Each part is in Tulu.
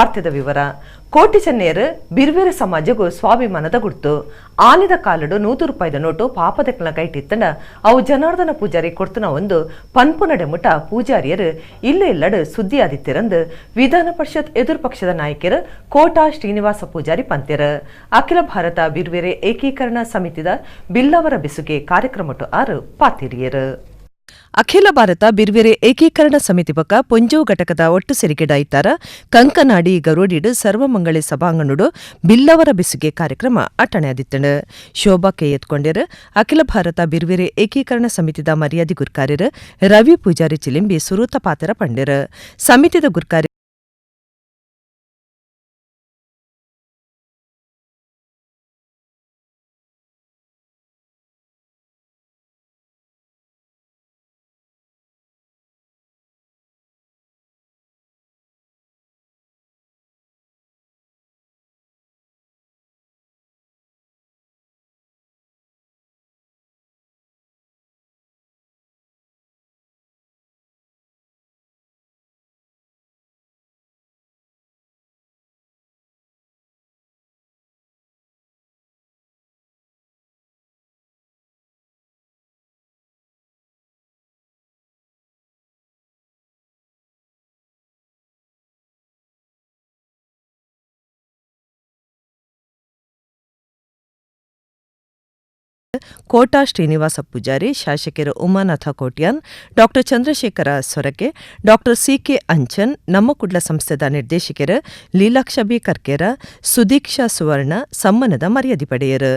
ವಾರ್ತೆದ ವಿವರ. ಕೋಟಿ ಚೆನ್ನೆಯರು ಬಿರ್ವೇರ ಸಮಾಜಗೂ ಸ್ವಾಭಿಮಾನದ ಗುರ್ತು. ಆನೆದ ಕಾಲಡು 100 ರೂಪಾಯಿದ ನೋಟು ಪಾಪದಕ್ಲನ ಕೈಟಿತ್ತಂಡ ಅವು ಜನಾರ್ದನ ಪೂಜಾರಿ ಕೊಡ್ತನ ಒಂದು ಪನ್ಪು ನಡೆಮುಟ ಪೂಜಾರಿಯರು ಇಲ್ಲ ಇಲ್ಲಡು ಸುದ್ದಿ ಆದಿತ್ತಿರಂದು ವಿಧಾನ ಪರಿಷತ್ ಎದುರು ಪಕ್ಷದ ನಾಯಕರು ಕೋಟಾ ಶ್ರೀನಿವಾಸ ಪೂಜಾರಿ ಪಂತೆರು. ಅಖಿಲ ಭಾರತ ಬಿರ್ವೇರೆ ಏಕೀಕರಣ ಸಮಿತಿದ ಬಿಲ್ಲವರ ಬಿಸುಗೆ ಕಾರ್ಯಕ್ರಮಟ್ಟು ಆರು ಪಾತಿರಿಯರು. ಅಖಿಲ ಭಾರತ ಬಿರ್ವೇರೆ ಏಕೀಕರಣ ಸಮಿತಿ ಬಕ್ಕ ಪೊಂಜೋ ಘಟಕದ ಒಟ್ಟು ಸೆರಿಗೆಡಾಯಿತಾರ ಕಂಕನಾಡಿ ಗರೋಡಿಡು ಸರ್ವಮಂಗಳಿ ಸಭಾಂಗಣುಡು ಬಿಲ್ಲವರ ಬಿಸುಗೆ ಕಾರ್ಯಕ್ರಮ ಅಟ್ಟಣೆಯಾದಿತ್ತನು. ಶೋಭಾ ಕೆ ಎತ್ಕೊಂಡಿರು. ಅಖಿಲ ಭಾರತ ಬಿರ್ವೇರೆ ಏಕೀಕರಣ ಸಮಿತಿದ ಮರ್ಯಾದೆ ಗುರ್ಕಾರ್ಯರು ರವಿ ಪೂಜಾರಿ ಚಿಲಿಂಬಿ ಸುರೂತ ಪಾತ್ರ ಪಂಡಿರು. ಸಮಿತಿದ ಗುರ್ಕಾರಿ ಕೋಟಾ ಶ್ರೀನಿವಾಸ ಪೂಜಾರಿ, ಶಾಸಕರು Umanatha Kotian, doctor Chandrashekara Sorake, doctor C K Anchan, ನಮ್ಮ ಕುಡ್ಲ ಸಂಸ್ಥೆದ ನಿರ್ದೇಶಕರು ಲೀಲಾಕ್ಷ ಬಿ ಕರ್ಕೇರ, ಸುದೀಕ್ಷಾ ಸುವರ್ಣ ಸಮ್ಮಾನದ ಮರ್ಯಾದೆ ಪಡೆಯರು.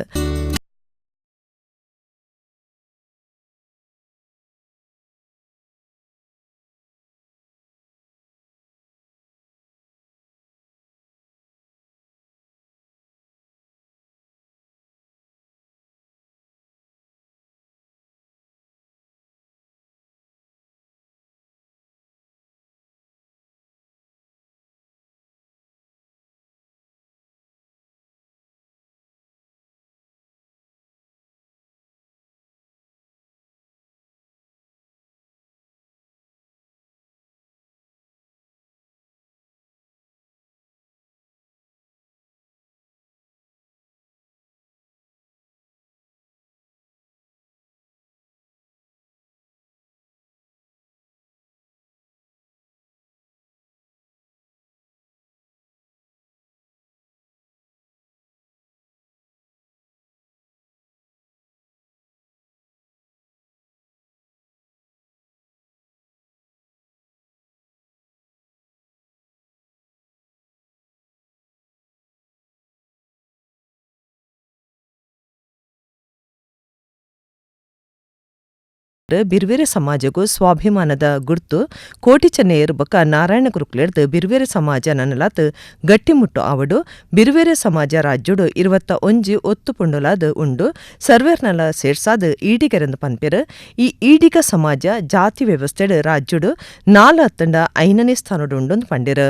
ಬಿರ್ವೇರೆ ಸಮಾಜಗೂ ಸ್ವಾಭಿಮಾನದ ಗುರ್ತು. ಕೋಟಿ ಚೆನ್ನೆಯರು ಬೊಕ್ಕ ನಾರಾಯಣ ಗುರುಕುಲೆರ್ದು ಬಿರ್ವೇರೆ ಸಮಾಜ ನನ್ನಲಾತ್ ಗಟ್ಟಿಮುಟ್ಟು ಆವಡು. ಬಿರ್ವೇರೆ ಸಮಾಜ ರಾಜ್ಯಡು 21 ಒತ್ತು ಪುಂಡುಲಾದ ಉಂಡು. ಸರ್ವೇರ್ನಲ ಸೇರ್ಸಾದ್ ಈಡಿಗರೆಂದು ಪನ್ಪೆರು. ಈ ಈಡಿಗ ಸಮಾಜ ಜಾತಿ ವ್ಯವಸ್ಥೆಡು ರಾಜ್ಯಡು 4 ತಂಡ 5ನೇ ಸ್ಥಾನಡು ಉಂಡು ಪಂಡಿರು.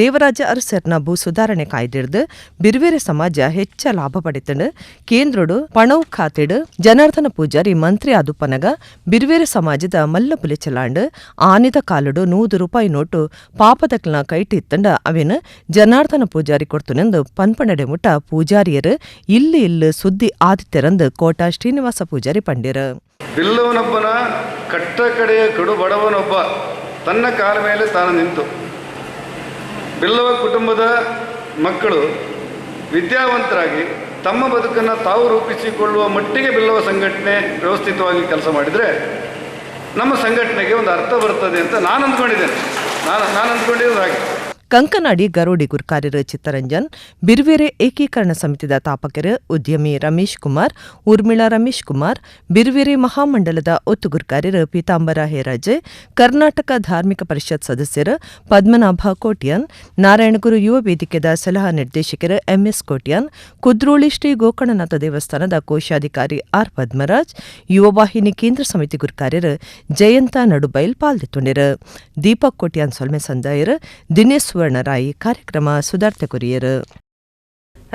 ದೇವರಾಜ ಅರಸರ್ನ ಭೂ ಸುಧಾರಣೆ ಕಾಯ್ದೆಡ್ದು ಬಿರ್ವೇರೆ ಸಮಾಜ ಹೆಚ್ಚ ಲಾಭ ಪಡೆತಂಡು. ಕೇಂದ್ರಡು ಪಣವು ಖಾತೆಡು ಜನಾರ್ದನ ಪೂಜಾರಿ ಮಂತ್ರಿ ಆದುಪನಗ ಬಿರ್ವೇರೆ ಸಮಾಜದ ಮಲ್ಲ ಪುಲೆ ಚಲಾಂಡ್. ಆನಿದ ಕಾಲಡು 100 ರೂಪಾಯಿ ನೋಟು ಪಾಪದಕ್ಲನ ಕೈಟಿ ಇತ್ತಂಡ ಅವೇನು ಜನಾರ್ದನ ಪೂಜಾರಿ ಕೊಡ್ತುನೆಂದು ಪನ್ಪಣಡೆ ಮುಟ್ಟ ಪೂಜಾರಿಯರು ಇಲ್ಲಿ ಇಲ್ಲಿ ಸುದ್ದಿ ಆದಿತ್ಯರಂದು ಕೋಟಾ ಶ್ರೀನಿವಾಸ ಪೂಜಾರಿ ಪಂಡಿರು. ಬಿಲ್ಲವನೊಬ್ಬನ ಕಟ್ಟ ಕಡೆಯ ಕಡು ಬಡವನೊಬ್ಬ ತನ್ನ ಕಾಲ ಮೇಲೆ ತಾನು ನಿಂತು ಬಿಲ್ಲವ ಕುಟುಂಬದ ಮಕ್ಕಳು ವಿದ್ಯಾವಂತರಾಗಿ ತಮ್ಮ ಬದುಕನ್ನು ತಾವು ರೂಪಿಸಿಕೊಳ್ಳುವ ಮಟ್ಟಿಗೆ ಬಿಲ್ಲವ ಸಂಘಟನೆ ವ್ಯವಸ್ಥಿತವಾಗಿ ಕೆಲಸ ಮಾಡಿದರೆ ನಮ್ಮ ಸಂಘಟನೆಗೆ ಒಂದು ಅರ್ಥ ಬರ್ತದೆ ಅಂತ ನಾನು ಅಂದ್ಕೊಂಡಿದ್ದೇನೆ. ನಾನು ನಾನು ಅಂದ್ಕೊಂಡಿರೋದು ಹಾಗೆ. ಕಂಕನಾಡಿ ಗರೋಡಿ ಗುರ್ಕಾರ್ಯರು ಚಿತ್ತರಂಜನ್, ಬಿರ್ವೇರೆ ಏಕೀಕರಣ ಸಮಿತಿದ ತಾಪಕರು ಉದ್ಯಮಿ ರಮೇಶ್ ಕುಮಾರ್, ಊರ್ಮಿಳಾ ರಮೇಶ್ ಕುಮಾರ್, ಬಿರ್ವೇರೆ ಮಹಾಮಂಡಲದ ಒತ್ತು ಗುರ್ಕಾರ್ಯರು ಪೀತಾಂಬರ ಹೇರಾಜೆ, ಕರ್ನಾಟಕ ಧಾರ್ಮಿಕ ಪರಿಷತ್ ಸದಸ್ಯರು ಪದ್ಮನಾಭ ಕೋಟ್ಯಾನ್, ನಾರಾಯಣಗುರು ಯುವ ವೇದಿಕೆದ ಸಲಹಾ ನಿರ್ದೇಶಕರು ಎಂಎಸ್ ಕೋಟ್ಯಾನ್, ಕುದ್ರೋಳಿ ಶ್ರೀ ಗೋಕರ್ಣನಾಥ ದೇವಸ್ಥಾನದ ಕೋಶಾಧಿಕಾರಿ ಆರ್ ಪದ್ಮರಾಜ್, ಯುವವಾಹಿನಿ ಕೇಂದ್ರ ಸಮಿತಿ ಗುರ್ಕಾರ್ಯರು ಜಯಂತ ನಡುಬೈಲ್ ಪಾಲ್ದಿತ್ತುಂಡಿರು. ದೀಪಕ್ ಕೋಟ್ಯಾನ್ ಸೊಲ್ಮೆ ಸಂದಾಯರು. ದಿನೇಶ್ ಸುವರ್ಣರಾಯಿ ಕಾರ್ಯಕ್ರಮ ಸುಧಾರ್ತೆ ಕೊರಿಯರು.